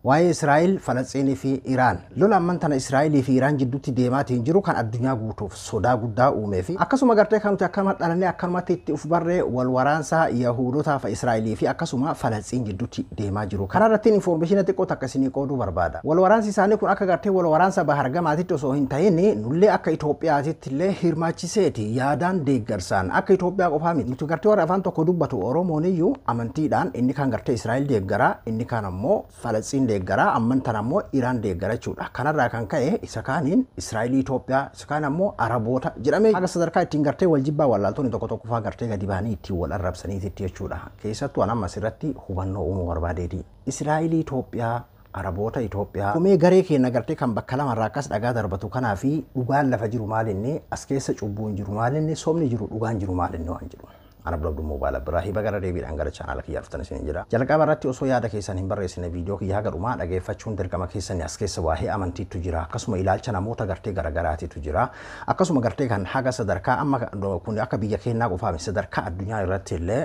Waa'ee Israa'el, Falasxiinii fi Iraan. Lola amman tana Israa'elii fi Iraan jidduutti deemaatiin jiru kan addunyaa guutuuf sodaa guddaa uumee fi akkasuma gartee kan nuti akkanuma dhalannee akkanumatti itti uf barree wal waraansa Yahuudotaa fi Israa'elii fi akkasuma Falasxiin jidduutti deemaa jiru. Kana irratti information xiqqoo takka isinii qooduu barbaada. Wal waraansi isaanii kun akka gartee wal waraansa bahar gamaatitti osoo hin ta'in nullee akka Itoophiyaatitti illee hirmaachiseeti yaadaan deeggarsaan akka Itoophiyaa qofaa miti. Nuti gartee warra afaan tokko dubbatu Oromoon iyyuu amantiidhaan inni kan gartee Israa'el deeggaraa inni kan ammoo Falasxiin deeggaraa ammantan ammoo Iraan deeggara jechuudha. Kanarraa kan ka'e isa kaaniin Israa'elii Itoophiyaa isa kaan ammoo Araboota jedhamee haga sadarkaa ittiin gartee wal jibbaa wallaaltonni tokko tokko faa gartee gadi ba'anii ittiin wal arrabsaniititti jechuudha. Keessattuu an amma asirratti hubannoo uumuu barbaadeeti. Israa'elii Itoophiyaa Araboota Itoophiyaa kumee garee keenya gartee kan bakka lamarraa akkas dhagaa darbatu kanaa fi dhugaan lafa jiru maalinni as keessa cubbuun jiru maalinni sobni jiru dhugaan jiru maalinni waan jedhu. Ana Abdul Mobaala biraa hiba gara deebiidhaan gara chaanaala kiyyaa dhuftan isin jira. Jalqaba irratti osoo yaada keessan hin barreessine viidiyoo kiyyaa haga dhumaa dhageeffachuun dirqama keessan as keessa waa'ee amantiitu jira. Akkasuma ilaalcha namoota gartee garagaraatiitu jira. Akkasuma gartee kan haga sadarkaa amma kun akka biyya keenyaa qofaa miti sadarkaa addunyaa irratti illee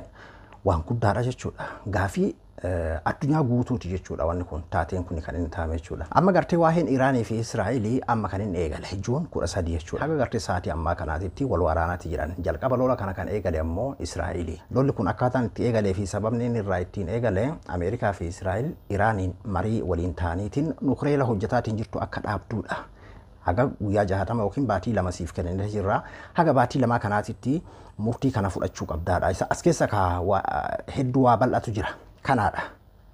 waan guddaadha jechuudha. Gaafii addunyaa guutuuti jechuudha wanni kun taateen kun kan inni taa'ame jechuudha. Amma gartee waa'een Iraanii fi Israa'elii amma kan inni eegale Juun 13 jechuudha. Haga gartee sa'aatii ammaa kanaatitti wal waraanaatti jiran. Jalqaba lola kana kan eegale ammoo Israa'elii. Lolli kun akkaataan itti eegalee fi sababni inni irraa ittiin eegale Ameerikaa fi Israa'el Iraaniin marii waliin ta'aniitiin nukreela hojjetaatiin jirtu akka dhaabduudha. Haga guyyaa 60 yookiin baatii 2 siif kennanii jirra. Haga baatii 2 kanaatitti murtii kana fudhachuu qabdaadha. Isa as keessa hedduu waa bal'atu jira. Kanaadha.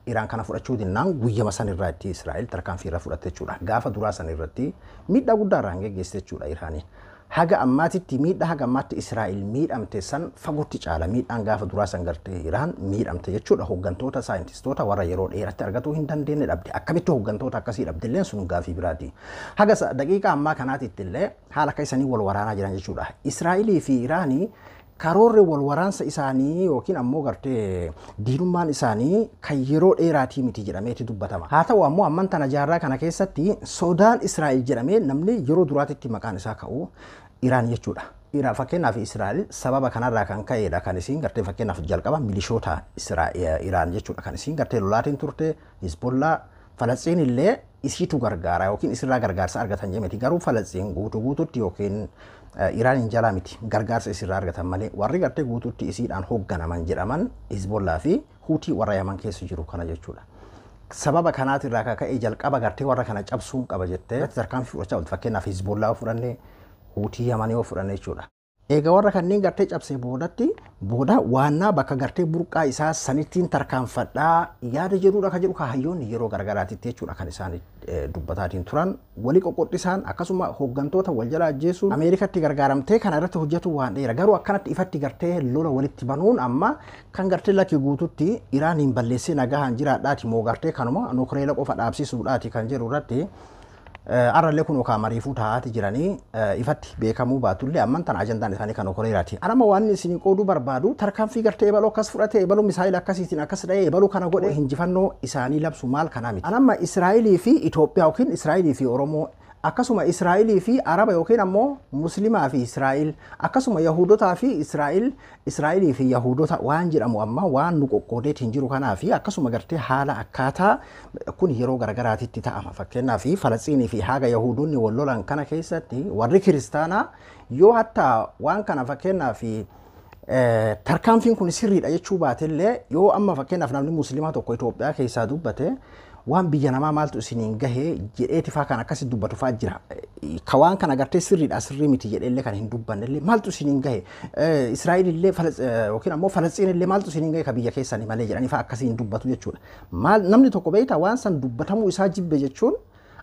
Iraan kana fudhachuu dinnaan guyyama san irraa itti Israa'el tarkaanfii irra fudhatte jechuudha. Gaafa duraa san irratti miidhaa guddaa irraan geggeessite jechuudha Iraaniin. Haga ammaatitti miidhaa haga ammaatti Israa'el miidhamte san fagootti caala. Miidhaan gaafa duraa san gartee Iraan miidhamte jechuudha. Hooggantoota saayintistoota warra yeroo dheeratti argatuu hin dandeenye dhabde. Akkamitti hooggantoota akkasii dhabde illee sun gaafii biraati. Haga daqiiqaa ammaa kanaatitti illee haala akka isanii wal waraanaa jiran jechuudha. Israa'elii fi Iraanii karoorri wal waraansa isaanii yookiin ammoo gartee diinummaan isaanii kan yeroo dheeraatii miti jedhameeti dubbatama. Haa ta'u ammoo amman tana jaarraa kana keessatti sodaan Israa'el jedhamee namni yeroo duraatitti maqaan isaa ka'u Iraan jechuudha. Iraan fakkeenyaaf Israa'el sababa kanarraa kan ka'edha kan isiin gartee fakkeenyaaf jalqaba milishoota Iraan jechuudha kan isiin gartee lolaatiin turte Hizbollaa Falasxiin illee isiitu gargaara yookiin isirraa gargaarsa argatan jedhameti garuu Falasxiin guutuu guututti yookiin Iraan hin jalaa miti gargaarsa isirraa argatan malee warri gartee guutuutti isiidhaan hoogganaman jedhaman Hizbollaa fi Huutii warra Yaman keessa jiru kana jechuudha. Sababa kanaatirraa kan ka'e jalqaba gartee warra kana cabsuun qaba jettee tarkaanfii fudhachaa oolti fakkeenyaaf Hizbollaa fudhannee Huutii Yamanii yoo fudhanne jechuudha. Egaa warra kanneen gartee cabsee boodatti booda waannaa bakka gartee burqaa isaa sanittiin tarkaanfadhaa yaada jedhuudha kan jedhu hayyoonni yeroo garagaraatitti jechuudha kan isaan dubbataatiin turan walii qoqqoddisaan akkasuma hooggantoota wal jala ajjeesuun Ameerikatti gargaaramtee kana irratti hojjetu waan dheera garuu akkanatti ifatti gartee lola walitti banuun amma kan gartee lakki guututti Iraaniin balleessee nagahaan jiraadhaati moo gartee kanuma nukreela qofa dhaabsisuudhaati kan jedhu irratti arrallee kun yookaan mariifuu taa'aati jiranii ifatti beekamuu baatullee amman tana ajandaan isaanii kan okoreeraati. Anama waan isin qooduu barbaadu tarkaanfii gartee ebaluu akkas fudhate ebaluu misaayila akkasiitiin akkas dha'ee ebaluu kana godhe hinjifannoo isaanii labsu maal kanaa miti. Anamma Israa'elii fi Itoophiyaa yookiin Israa'elii fi Oromoo akkasuma Israa'elii fi Araba yookiin ammoo Muslimaa fi Israa'el akkasuma Yahudotaa fi Israa'el Israa'elii fi Yahudota waan jedhamu amma waan nu qoqqoodeetiin jiru kanaa fi akkasuma gartee haala akkaataa kun yeroo garagaraatitti ta'ama. Fakkeenyaaf Falasxiinii fi haga Yahudonni wal lolan kana keessatti warri kiristaanaa yoo hatta waan kana fakkeenyaaf tarkaanfiin kun sirriidha jechuu baatellee yoo amma fakkeenyaaf namni Muslimaa tokko Itoophiyaa keessaa dubbate waan biyya namaa maaltu isiniin gahee jedheeti faa kan akkasi dubbatu faa jira. Ka waan kana gartee sirriidha sirrii miti jedheellee kan hin dubbannellee maaltu isiniin gahe Israa'el illee yookiin ammoo Falasxiin illee maaltu isiniin gahe ka biyya keessanii malee jedhanii faa akkasii hin dubbatu jechuudha. Maal namni tokko beektaa waan san dubbatamuu isaa jibbe jechuun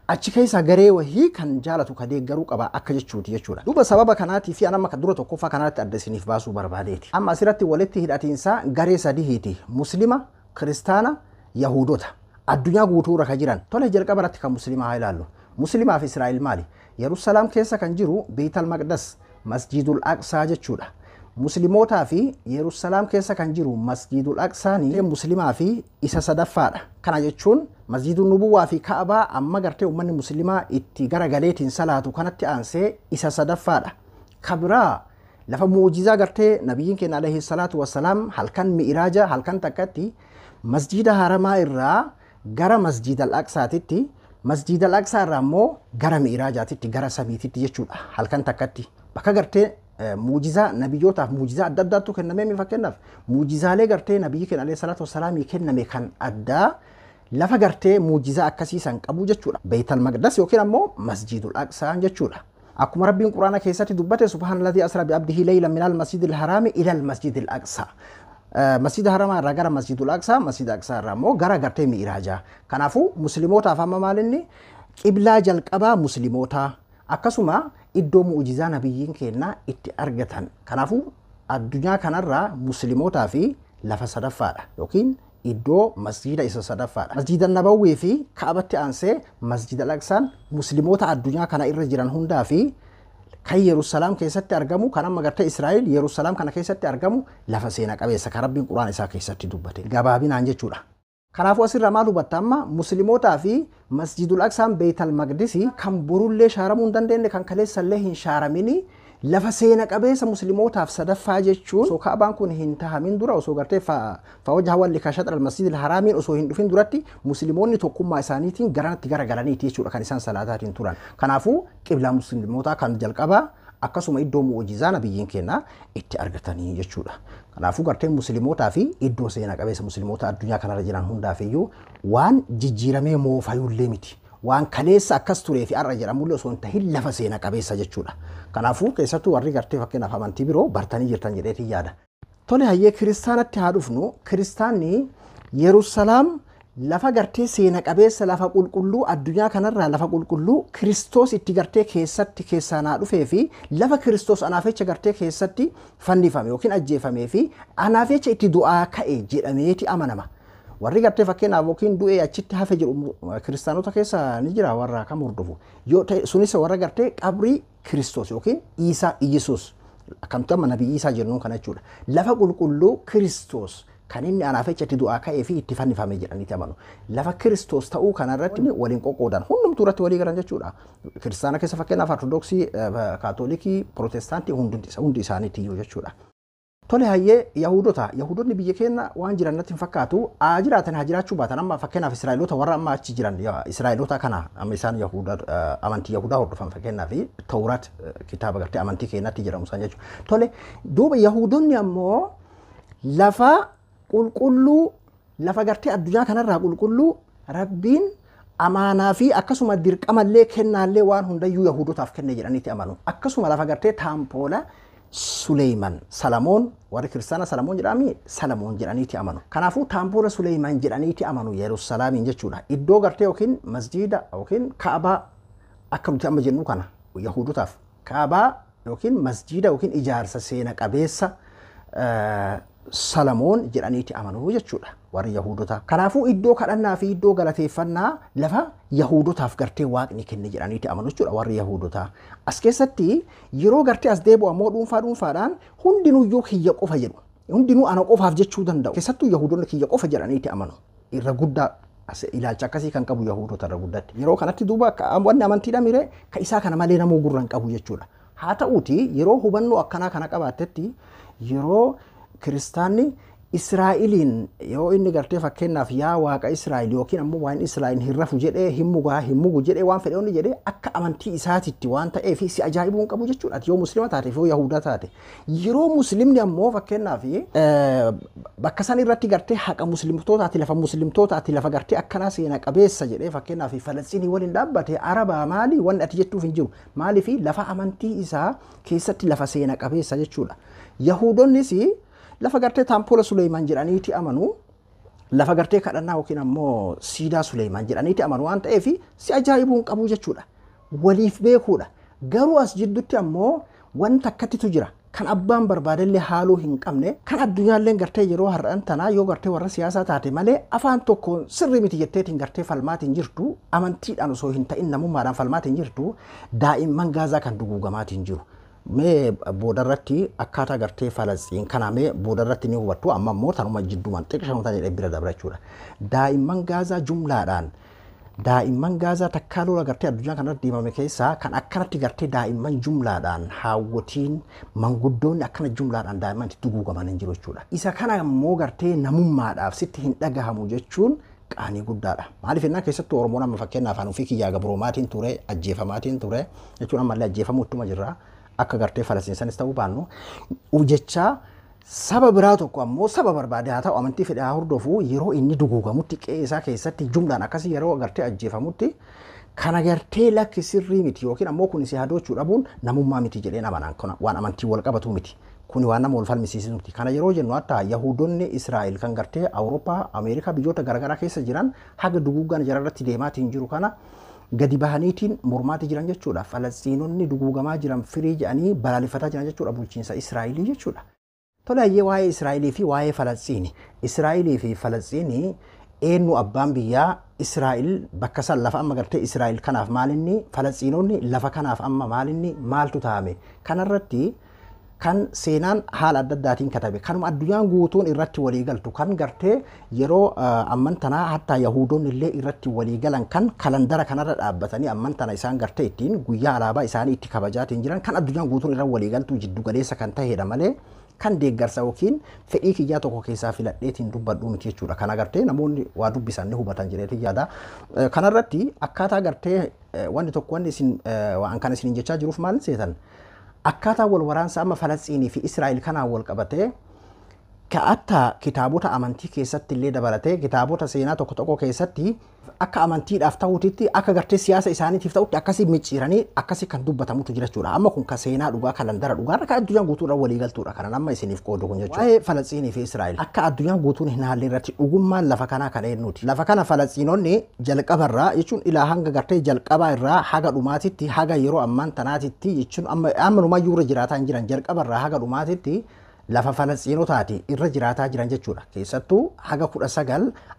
achi keessa garee wahii kan jaalatu ka deeggaruu qaba akka jechuuti jechuudha. Duuba sababa kanaatii fi anamma dura tokkoffaa kanaatti adda isiniif baasuu barbaadeeti. Amma asirratti walitti hidhatiinsaa garee sadihiiti. Muslima, Kiristaana, Yahuudota. Addunyaa guutuu irra kan jiran. Tole jalqaba irratti kan Muslimaa haa ilaallu. Muslimaa fi Israa'el maali? Yerusalaam keessa kan jiru Beetal Maqdas, Masjidul Aqsaa jechuudha. Muslimootaa fi Yerusalaam keessa kan jiru Masjidul Aqsaanii Muslimaa fi isa sadaffaadha. Kana jechuun Masjidul Nubuwaa fi Ka'abaa amma gartee uummanni Muslimaa itti garagaleetiin salaatu kanatti aansee isa sadaffaadha. Kabiraa lafa muujizaa gartee nabiyyiin keenya alayhi salaatu wassalaam halkan mi'iraaja halkan takkatti masjida haramaa irraa gara Masjid al-Aqsaatitti, Masjid al-Aqsaa irraa immoo gara Mi'raajaatitti, gara samiititti jechuudha. Halkan takkatti bakka gartee muujizaa nabiyyootaaf muujizaa adda addaatu kennamee, fakkeenyaaf muujizaalee gartee nabiyyi keenya alayhi salaatu wassalaamii kenname kan addaa lafa gartee muujizaa akkasii san qabu jechuudha. Beeytal Maqdas yookiin ammoo Masjidul Aqsaan jechuudha. Akkuma Rabbiin Quraana keessatti dubbate, subhaanalladhii asra bi abdihi laylan minal masjidil haraami ilal masjidil aqsaa. Masjida haramaa irraa gara Masjidul Aqsaa, Masjida Aqsaa irraa immoo gara gartee Mi'raajaa. Kanaafuu muslimootaaf amma maalinni qiblaa jalqabaa muslimootaa, akkasuma iddoo mu'ujizaa nabiyyiin keenna itti argatan. Kanaafuu addunyaa kanarraa muslimootaa fi lafa sadaffaadha yookiin iddoo masjida isa sadaffaadha. Masjida Nabawwii fi Kaabatti aansee Masjida Al-Aqsaan musliimoota addunyaa kana irra jiran hundaa fi kan Yerusalaam keessatti argamu, kan amma gartee Israa'el Yerusalaam kana keessatti argamu, lafa seena qabeessa kan Rabbiin Quraan isaa keessatti dubbate. Gabaabinaan jechuudha. Kanaafuu asirraa maal hubatta amma? Muslimootaa fi Masjidul Aqsaan, Beeytal Maqdisii, kan borullee shaaramuu hin dandeenye, kan kaleessallee hin shaaramini, lafa seena qabeessa muslimootaaf sadaffaa jechuun, osoo Kaabaan kun hin tahamin dura, osoo gartee fawajja walli ka shaxra al-masjidil haraamiin osoo hin dhufin duratti, musliimoonni tokkummaa isaaniitiin garanatti garagalaniiti jechuudha kan isaan salaataatiin turan. Kanaafuu qiblaa muslimootaa kan jalqabaa, akkasuma iddoo mu'ujizaa nabiyyiin keenna itti argatanii jechuudha. Kanaafuu gartee muslimootaa fi iddoo seena qabeessa musliimoota addunyaa kanarra jiran hundaaf iyyuu waan jijjiiramee moofayullee miti. Waan kaleessa akkas turee fi har'a jedhamullee osoo hin tahin lafa seena qabeessa jechuudha. Kanaafuu keessattuu warri gartee fakkeenyaaf amantii biroo bartanii jirtan jedheetiin yaada. Tole, hayyee, kiristaanatti haa dhufnu. Kiristaanni Yerusalaam lafa gartee seena qabeessa, lafa qulqulluu, addunyaa kanarraa lafa qulqulluu Kiristoos itti gartee keessatti keessaa naa dhufee fi lafa Kiristoos anaaf jecha gartee keessatti fannifame yookiin ajjeefamee fi anaaf jecha itti du'aa ka'e jedhameeti amanama. Warri gartee fakkeenyaaf yookiin du'ee achitti hafe jedhu kiristaanota keessa ni jira, warra kam hordofu. Yoo ta'e sunis warra gartee qabrii Kiristoos yookiin Iisaa, Iyyisuus, akkamtu amma nabii Iisaa jennuun kana jechuudha. Lafa qulqulluu Kiristoos kan inni anaaf jecha itti du'aa ka'ee fi itti fannifame jedhaniiti amanu. Lafa Kiristoos ta'uu kanarratti waliin qoqqoodan, hundumtuu irratti walii galan jechuudha. Kiristaana keessa fakkeenyaaf Ortodoksii, Kaatolikii, Pirootestaantii hundi isaaniitti iyyuu jechuudha. Tole, hayyee, Yahudota, Yahudonni biyya keenya waan jiran natti hin fakkaatu. Haa jiraatan, haa jiraachuu baatan, amma fakkeenyaaf Israa'eloota warra amma achi jiran, Israa'eloota kana amma isaan Yahuda amantii Yahudaa hordofan, fakkeenyaaf Tawraat kitaaba gartee amantii keenyatti jedhamu isaan jechuudha. Tole, duuba Yahudonni ammoo lafa qulqulluu, lafa gartee addunyaa kanarraa qulqulluu, Rabbiin amaanaa fi akkasuma dirqamallee kennaallee waan hundayyuu Yahudotaaf kenne jedhaniitti amanu. Akkasuma lafa gartee taampoola Suleyman, Salamoon, warri kiristaana Salamoon jedhami, Salamoon jedhaniiti amanu. Kanaafuu taampoola Suleyman jedhaniiti amanu Yerusalaamiin jechuudha. Iddoo gartee yookiin masjiida yookiin Kaabaa akka nuti amma jennu kana, Yahudotaaf Kaabaa yookiin masjiida yookiin ijaarsa seena qabeessa Salamoon jedhaniiti amanu jechuudha warri Yahudotaa. Kanaafuu iddoo kadhannaa fi iddoo galateeffannaa lafa Yahudotaaf gartee Waaqni kenne jedhaniiti amanu jechuudha warri Yahudotaa. As keessatti yeroo gartee as deebi'u ammoo dhuunfaa dhuunfaadhaan hundinuyyuu kiyya qofa jedhu. Hundinuu ana qofaaf jechuu danda'u. Keessattuu Yahudonni kiyya qofa jedhaniiti amanu. Irra guddaa ilaalcha akkasii kan qabu Yahudota irra guddaatti. Yeroo kanatti duuba wanni amantiidha miree ka isaa kana malee namuu gurra hin qabu jechuudha. Haa ta'uuti yeroo hubannoo akkanaa kana qabaattetti, yeroo kiristaanni Israa'eliin yoo inni gartee fakkeenyaaf yaa Waaqa Israa'el yookiin ammoo waan Israa'el hin rafu jedhee, hin mugaa hin mugu jedhee, waan fedhe inni jedhee akka amantii isaatitti waan ta'eef si ajaa'ibuu hin qabu jechuudha. Ati yoo musliima taate fi yoo Yahudaa taate. Yeroo muslimni ammoo fakkeenyaaf bakka san irratti gartee haqa muslimtootaati, lafa muslimtootaati, lafa gartee akkanaa seena qabeessa jedhee fakkeenyaaf Falasxiinii waliin dhaabbate, Arabaa maali wanni ati jettuuf hin jiru. Maaliif? Lafa amantii isaa keessatti lafa seena qabeessa jechuudha. Yahuudonnis lafa gartee taampoola Suleymaan jedhaniiti amanu, lafa gartee kadhannaa yookiin ammoo siidaa Suleymaan jedhaniiti amanu waan ta'eef si ajaa'ibuu hin qabu jechuudha. Waliif beekuudha. Garuu as jidduutti ammoo wanta akkattitu jira. Kan abbaan barbaadellee haaluu hin qabne, kan addunyaallee gartee yeroo har'an tanaa yoo gartee warra siyaasaa taate malee afaan tokkoon sirrii miti jetteetiin gartee falmaatiin jirtu, amantiidhaan osoo hin ta'in namummaadhaan falmaatiin jirtu, daa'imman Gaazaa kan duguugamaatiin jiru. Mee boodarratti akkaataa gartee Falasxiin kana mee boodarratti ni hubattu, amma immoo tanuma jidduumaan xiqqisha ta'an jedhee bira dabra jechuudha. Daa'imman Gaazaa jumlaadhaan, daa'imman Gaazaa takkaa lola gartee addunyaa kanarratti deemame keessaa kan akkanatti gartee daa'imman jumlaadhaan, haawwotiin, manguddoonni akkana jumlaadhaan daa'imman itti duguugaman hin jiru jechuudha. Isa kana immoo gartee namummaadhaaf sitti hin dhagahamu jechuun qaanii guddaadha. Maaliif jennaan keessattuu Oromoon amma fakkeenyaaf afaan ofii kiyyaa gabroomaatiin ture, ajjeefamaatiin ture jechuun ammallee ajjeefamuu ittuma jirra. Akka gartee Falasxiinsanis ta'uu baannu jechaa saba biraa tokko ammoo saba barbaade haa ta'u amantii fedhe haa hordofu yeroo inni duguugamutti qe'ee isaa keessatti jumlaan akkasii yeroo gartee ajjeefamutti kana gartee lakki sirrii miti yookiin ammoo kun si hadochuu dhabuun namummaa miti jedheen amanaan kana waan amantii wal qabatu miti. Kuni waan nama wal falmisiisu miti. Kana yeroo jennu hatta Yahudoonni Israa'el kan gartee Awurooppaa, Ameerikaa biyyoota garaagaraa keessa jiran haga duguuggaan jararratti deemaatiin jiru kana gadi bahaniitiin mormaatii jiran jechuudha. Falasxiinonni duguugamaa jiran firii jedhanii balaaleffataa jiran jechuudha bulchiinsa Israa'elii jechuudha. Tole waa'ee Israa'elii fi waa'ee Falasxiini. Israa'elii fi Falasxiinii eenyu abbaan biyyaa Israa'el bakka san lafa amma gartee Israa'el kanaaf maalinni Falasxiinonni lafa kanaaf amma maalinni maaltu taa'ame kanarratti kan seenaan haala adda addaatiin katabe kanuma addunyaan guutuun irratti walii galtu kan gartee yeroo amman tanaa hatta Yahudoonni illee irratti walii galan kan kalandara kanarra dhaabbatanii amman tana isaan gartee ittiin guyyaa alaabaa isaanii itti kabajaatiin jiran kan addunyaan guutuun irra walii galtu jiddu galeessa kan ta'edha malee kan deeggarsa yookiin fedhii kiyyaa tokko keessaa filadheetiin dubbadhu miti jechuudha. Kana gartee namoonni waa dubbisan ni hubatan jedheetiin yaada. Kanarratti akkaataa gartee wanni tokko wanni isin waan kana isin jechaa jiruuf maal seetan? Akkaataa wal waraansa amma Falasxiinii fi Israa'el kanaan wal qabatee ka'atta kitaabota amantii keessatti illee dabalatee kitaabota seenaa tokko tokko keessatti akka amantiidhaaf ta'uutitti akka gartee siyaasa isaaniitiif ta'utti akkasii micciiranii akkasii kan dubbatamutu jira jechuudha. Amma kun ka seenaa dhugaa kalandara dhugaa akka addunyaan guutuudhaan walii galtuudha. Kanan amma isiniif qoodu kun jechuudha. Waa'ee Falasxiinii fi Israa'el akka addunyaan guutuun hin haalle irratti dhugummaan lafa kanaa kan eenyuti. Lafa kana Falasxiinonni jalqabarraa jechuun ilaa hanga gartee jalqabaa irraa haga dhumaatitti haga yeroo ammaan tanaatitti jechuun amma ammanumayyuu irra jiraataa hin jiran jalqabarraa haga dhumaatitti lafa Falasxiinotaati irra jiraataa jiran jechuudha. Keessattuu haga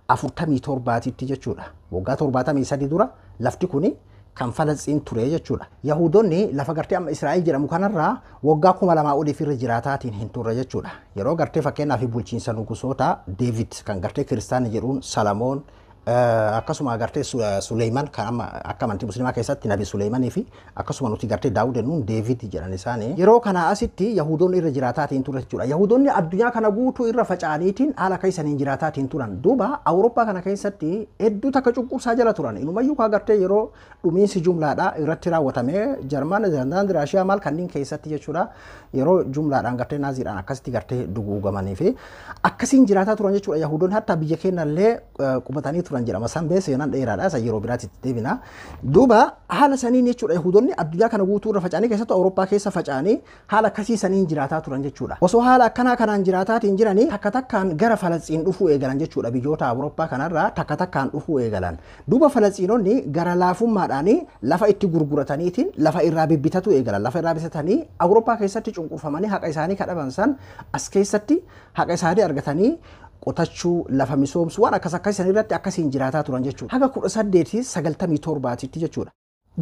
1947tti jechuudha. Waggaa 73 dura lafti kuni kan Falasxiin ture jechuudha. Yahudoonni lafa gartee amma Israa'el jedhamu kanarraa waggaa 2000 oliif irra jiraataatiin hin turre jechuudha. Yeroo gartee fakkeenyaaf bulchiinsa nugusoota Deevid kan gartee kiristaana jedhuun Salamoon akkasuma gartee Suleyman kan amma akka amantii musliimaa keessatti Nabi Suleymanii fi akkasuma nuti gartee Daawud jennuun Deevid jedhan isaanii. Yeroo kana asitti Yahudoonni irra jiraataatiin turan jechuudha. Yahudoonni addunyaa kana guutuu irra faca'aniitiin haala keessaniin jiraataatiin turan. Duuba Awurooppaa kana keessatti hedduu takka cunqursaa jala turan. Inumayyuu kaa gartee yeroo dhumiinsi jumlaadhaa irratti raawwatamee Jarman, Zeeland, Raashiyaa maal kanneen keessatti jechuudha. Yeroo jumlaadhaan gartee naaziidhaan akkasitti gartee duguugamanii fi akkasiin jiraataa turan jechuudha. Yahudoonni hatta biyya keenyallee qubatanii turan jedhama. San bee seenaan dheeraadha. Isa yeroo biraatti itti deebina. Duuba haala saniin jechuudha Yahudoonni addunyaa kana guutuu irra faca'anii keessattuu Awurooppaa keessa faca'anii haala akkasii saniin jiraataa turan jechuudha. Osoo haala akkanaa kanaan jiraataatiin jiranii takka takkaan gara Falasxiin dhufuu eegalan jechuudha. Biyyoota Awurooppaa kanarraa takka takkaan dhufuu eegalan. Duuba Falasxiinonni gara laafummaadhaan lafa itti gurgurataniitiin lafa irraa bibbitatu eegalan. Lafa irraa bitatanii Awurooppaa keessatti cunqurfamanii haqa isaanii kadhaban san as keessatti haqa isaanii argatanii qotachuu lafa misoomsuu waan akkas akkasii irratti akkasiin jiraataa turan jechuudha. Haga 1897tti jechuudha.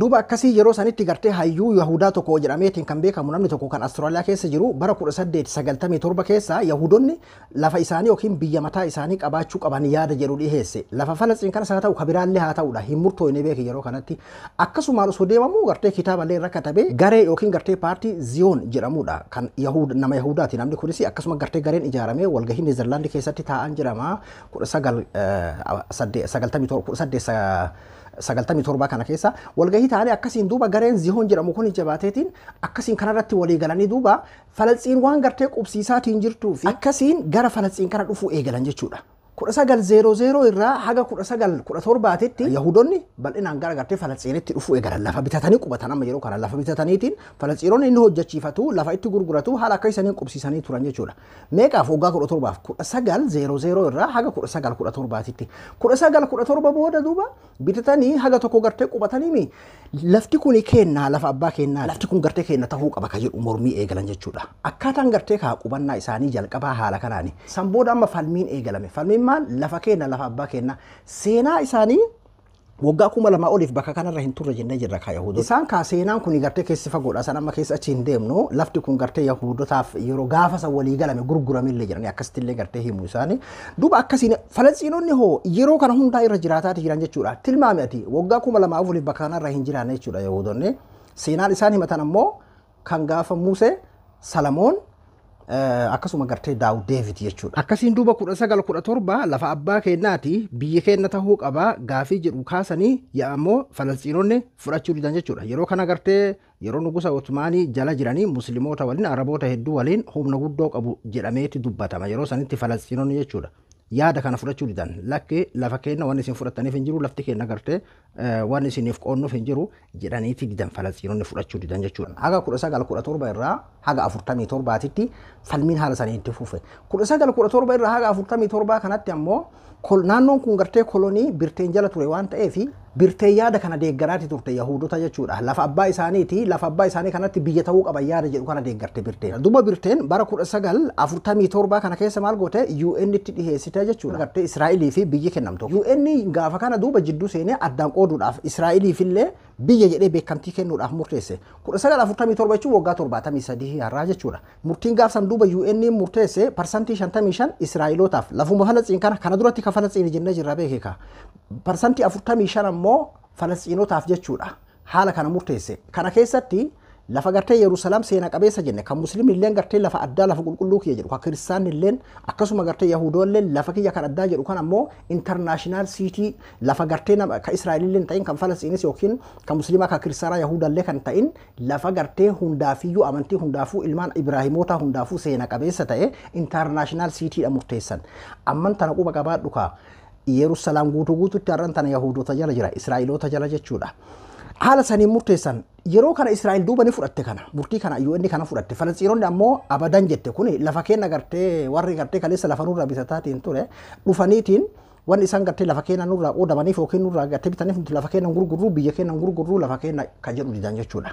Duuba akkasii yeroo sanitti gartee hayyuu Yahudaa tokko jedhameetiin kan beekamu namni tokko kan Awustiraaliyaa keessa jiru bara 1897 keessa Yahudoonni lafa isaanii yookiin biyya mataa isaanii qabaachuu qaban yaada jedhu dhiheesse. Lafa Falasxiin kanas haa ta'u kabiraallee haa ta'udha hin murtooyne beeke yeroo kanatti. Akkasumaan osoo deemamu gartee kitaaballee irra katabee garee yookiin gartee paartii Ziyoon jedhamudha kan nama Yahudaati namni kunis akkasuma gartee gareen ijaaramee walgahii Neezerlaandii keessatti taa'an jedhama 1897 kana keessa walgahii ta'anii akkasiin duuba gareen Ziyoon jedhamu kun jabaateetiin akkasiin kanarratti walii galanii duuba Falasxiin waan gartee qubsiisaatiin jirtuu fi akkasiin gara Falasxiin kana dhufuu eegalan jechuudha. 1900 irraa haga 1917tti Yahudoonni bal'inaan gara gartee Falasxiinitti dhufuu eegalan lafa bitatanii qubatan amma yeroo kana lafa bitataniitiin Falasxiinonni inni hojjechiifatu lafa itti gurguratu haala akka isaniin qubsiisanii turan jechuudha. Meeqaaf waggaa 17 1900 irraa haga 1917tti 1917 booda duuba bitatanii haga tokko gartee qubatanii lafti kun kennaa lafa abbaa kennaa lafti kun gartee kenna ta'uu qaba ka jedhu mormii eegalan jechuudha. Akkaataan gartee kaa qubannaa isaanii jalqabaa haala kanaani. San booda amma falmiin eegalame. Falmiin maal lafa kenna lafa abbaa kenna seenaa isaanii waggaa 2000 oliif bakka kanarra hin turre jennee jirra kaa Yahudoota. Isaan kaa seenaan kun gartee keessi fagoodha. San amma keessa achi hin deemnu lafti kun gartee Yahudotaaf yeroo gaafa san walii galame gurguramillee jedhanii akkasittillee gartee himu isaanii. Duuba akkasiin Falasxiinonni hoo yeroo kana hundaa irra jiraataati jiran jechuudha. Tilmaami ati waggaa 2000 oliif bakka kanarra hin jiraanne jechuudha Yahudoonni. Seenaan isaan himatan ammoo kan gaafa Musee, Salamoon, Akkasuma gartee Daawud Deevid jechuudha. Akkasiin duuba 1917 lafa abbaa keenyaati, biyya keenya tahuu qabaa gaafii jedhu kaasanii ammoo Falasxiinonni fudhachuu didan jechuudha. Yeroo kana gartee yeroo nugusa Otmaanii jala jiranii Musliimoota waliin, Araboota hedduu waliin humna guddoo qabu jedhameeti dubbatama. Yeroo sanitti Falasxiinonni jechuudha. Yaada kana fudhachuu didan. Lakki, lafa keenya waan isin fudhataniif hin jiru, lafti keenya gartee waan isiniif qoonnuuf hin jiru jedhaniiti didan, Falasxiinonni fudhachuu didan jechuudha. Haga 1917 irraa haga 47tti falmiin haala sanii itti fufe. 1917 irraa haga 47 kanatti ammoo naannoon kun gartee kolonii Birteen jala ture waan ta'eef, Birteen yaada kana deeggaraati turte Yaahudota jechuudha. Lafa abbaa isaaniiti, lafa abbaa isaanii kanatti biyya ta'uu qaban yaada jedhu kana deeggarte Birteen. Duuba Birteen bara 1947 kana keessa maal goote? UN itti dhiheessite jechuudha. Gartee Israa'elii fi biyyi kennamtu. UN gaafa kana duuba jidduu seenee addaan qooduudhaaf, Israa'eliif illee biyya jedhee beekamtii kennuudhaaf murteesse. 1947 jechuun waggaa 73 har'aa jechuudha. Murtiin gaafsan duuba UN murteesse 55% Israa'elootaaf, lafuma Falasxiin kana duratti ka Falasxiin jennee jirra beekeka. 45% ammoo Falasxiinotaaf jechuudha. Haala kana murteesse. Kana keessatti lafa gartee Yerusalaam seena qabeessa jenne, kan Musliimni illee gartee lafa addaa, lafa qulqulluu kiyya jedhu, kan Kiristaanni illee akkasuma, gartee Yahudoollee lafa kiyya kan addaa jedhu kan ammoo international city, lafa gartee nama kan Israa'el illee ta'in, kan Falasxiinis yookiin kan Musliimaa, kan Kiristaanaa, Yahudallee kan ta'in, lafa gartee hundaafiyyuu, amantii hundaafuu, ilmaan Ibraahimoota hundaafuu seena qabeessa ta'e international citydha murteessan. Amman tana quba qabaadhu kaa, Yerusalaam guutuu guututti har'an tana Yahudoota jala jira, Israa'eloota jala jechuudha. Haala saniin murteessan. Yeroo kana Israa'el duuba ni fudhatte kana, murtii kana, UN kana fudhatte. Falasxiinonni ammoo abadan jette, kuni lafa keenya gartee warri gartee kaleessa lafa nurraa bitataatiin ture dhufaniitiin wanni isaan gartee lafa keenya nurraa qoodamaniif yookiin nurraa gartee bitaniif, nuti lafa keenya gurgurruu, biyya keenya gurgurruu, lafa keenya kan jedhu didan jechuudha.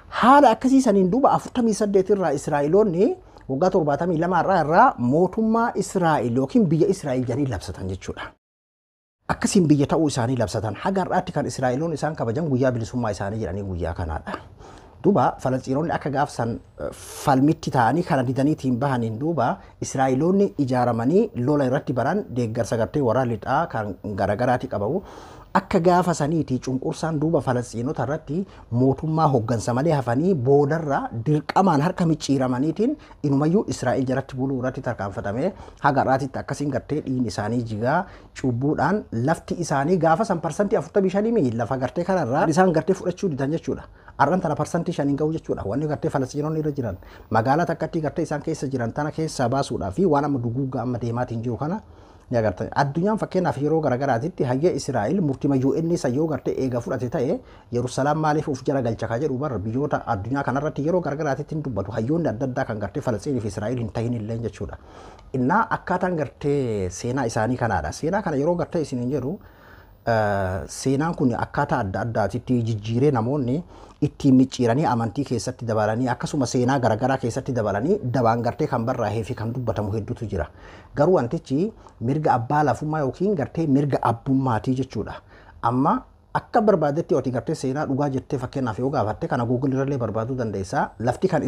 Haala akkasii saniin duuba 48 irraa Israa'eloonni waggaa 72 irraa mootummaa Israa'el yookiin biyya Israa'el jedhanii labsatan jechuudha. Akkasiin biyya ta'uu isaanii labsatan. Haga har'aatti kan Israa'eloon isaan kabajan guyyaa bilisummaa isaanii jedhanii guyyaa kanaadha. Duuba Falasxiinonni akka gaafsan falmitti ta'anii kana didaniitiin bahaniin, duuba Israa'eloonni ijaaramanii lola irratti baran, deeggarsa gartee warra lixaa kan garagaraati qabamu. Akka gaafa saniiti cunqursaan duuba Falasxiinota irratti mootummaa hoggansa malee hafanii boodarra dirqamaan harka micciiramaniitiin inumayyuu Israa'el jalatti buluu irratti tarkaanfatame. Haga har'aatitti akkasiin gartee dhiigni isaanii jigaa cubbuudhaan lafti isaanii gaafa san 45% mi lafa gartee kanarraa isaan gartee fudhachuu didan jechuudha. Har'an tana 5% hin gahu jechuudha. Wanni gartee Falasxiinonni irra jiran magaalaa takkatti gartee isaan keessa jiran tana keessaa baasuudhaa fi waan amma duguuggaa amma deemaatiin jiru kana ni agartan. Addunyaan fakkeenyaaf yeroo garagaraatitti hayya Israa'el murtima UN isa yoo gartee eega fudhate ta'e Yerusalaam maaliif of jala galcha ka jedhu bara biyyoota addunyaa kanarratti yeroo garagaraatitti hin dubbatu hayyoonni adda addaa kan gartee Falasxiinii fi Israa'el hin tahin illee jechuudha. Innaa akkaataan gartee seenaa isaanii kanaadha. Seenaa kana yeroo gartee isin hin jedhu, seenaan kun akkaataa adda addaatitti jijjiiree namoonni ittiin micciiranii amantii keessatti dabalanii, akkasuma seenaa garaagaraa keessatti dabalanii dabaan gartee kan barraa'ee fi kan dubbatamu hedduutu jira. Garuu wantichi mirga abbaa lafummaa yookiin gartee mirga abbummaatii jechuudha. Amma akka barbaadetti ati gartee seenaa dhugaa jettee fakkeenyaaf yoo gaafatte, kana Google irrallee barbaaduu dandeessa. Lafti kan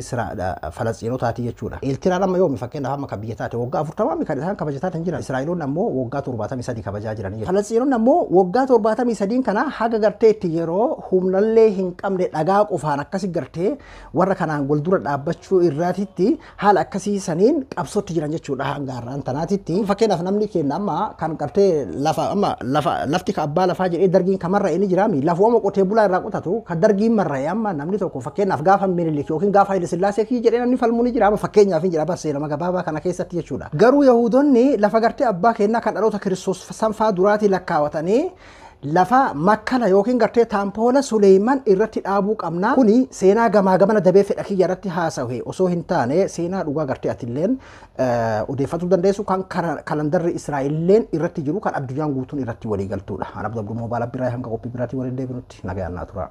Falasxiinotaati jechuudha. Eeltiraan amma yoomi fakkeenyaaf amma kan biyya taate? Waggaa 40 kan isaan kabajataa jiran. Israa'eloonni ammoo waggaa 73 kabajaa jiran. Falasxiinonni ammoo waggaa 73 kana haga gartee itti yeroo humnallee hin qabne dhagaa qofaan akkasi gartee warra kanaan wal dura dhaabbachuu irraatitti haala akkasii saniin qabsootti jiran jechuudha hanga har'aan tanaatitti. Fakkeenyaaf namni keenya amma kan gartee lafa amma lafa lafti ka abbaa lafaa jedhee dargiin kamarra inni jiraami, lafuma qotee bulaa irraa qotatu kan dargiin marra'e, amma namni tokko fakkeenyaaf gaafa Minilik yookiin gaafa Haile Sillaasee kiyya jedhee namni falmuu ni jira, amma fakkeenyaaf hin jira barseerama gabaabaa kana keessatti jechuudha. Garuu Yaahudonni lafa gartee abbaa kennaa kan dhaloota Kiristoos sanfaa duraatii lakkaawatanii lafa makkala yookiin gartee taampoola Suleeman irratti dhaabuu qabna. Kuni seenaa gamaa gamana dabee fedha kiyya irratti haasa'e osoo hin taane, seenaa dhugaa gartee atilleen odeeffatuu dandeessu, kan kalandarri Israa'elleen irratti jiru, kan addunyaan guutuun irratti walii galtuudha. Anaaf Dabduu Moobaala biraa hanga qophii biraatii waliin deebinutti nagayaan naa tura.